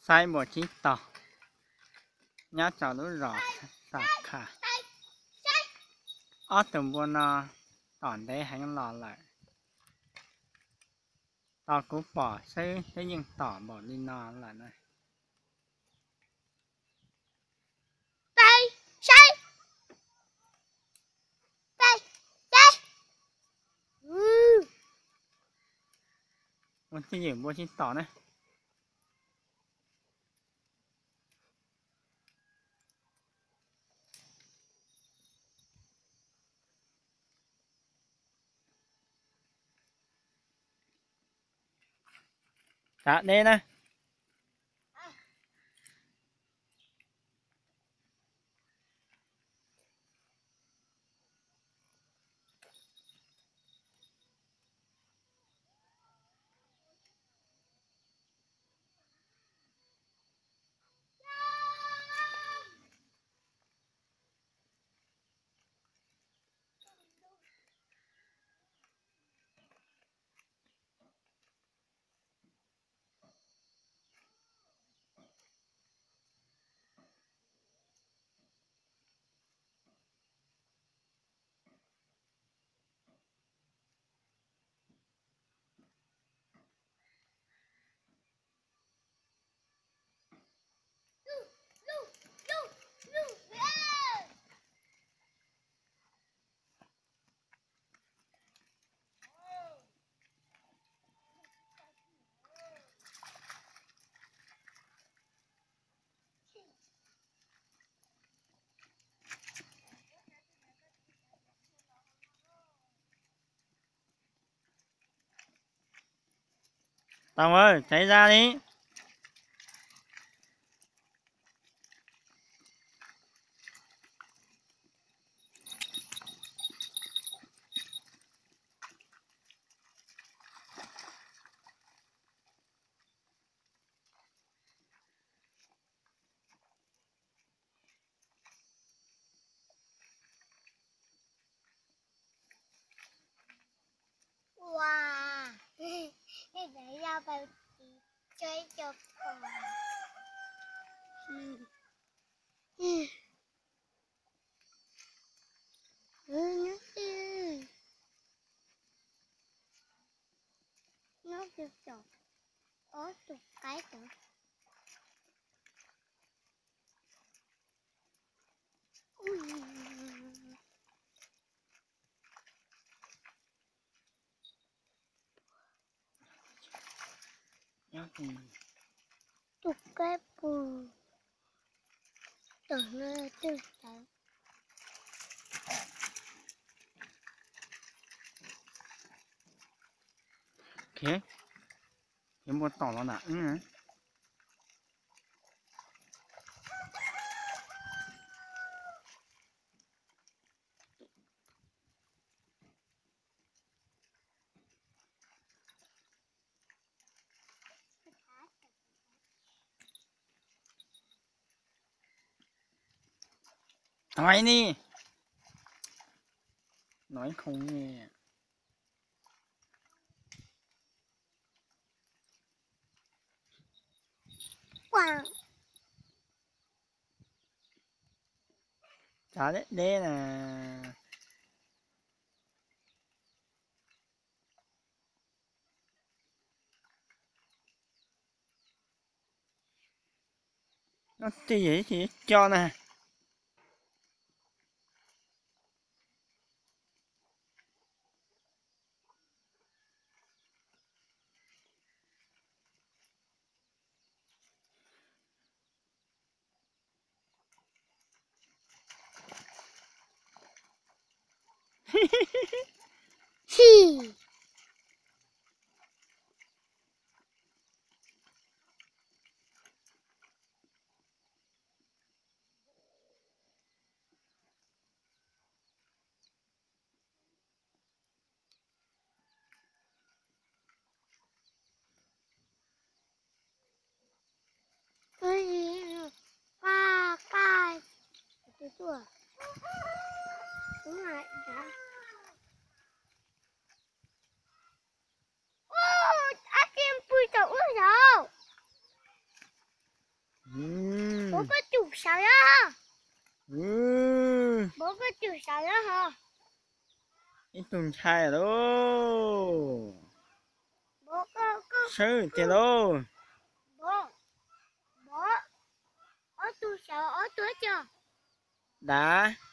Saib npua sib tom nyob rau lub zos Xam Khas. Ob tug npua no tom ntev heev los lawm. Tos kuv pom xwb twb yeej tom npaum li no lawm na. Ua twj ywm npua sib tom na. Tsav deb na. Tau, tsaiv zaj li. Ua, nej cov yaj tau tiv tso ib co pos. Nyob twg, nyob twg tso, ob tug qaib tod. Tus qaib pus tom no twg tawv. Ces npua tom los nram wb. Hnov ni, hnov ib khoom ni. Tsav deb deb na. Nyob twg yog ib co na. Sawv los? Npov, koj twb sawv los hos? Ib tug ntshai lauj. Sawv tiag lauj. Npov, ob tug sawv ob tug cog. Dav.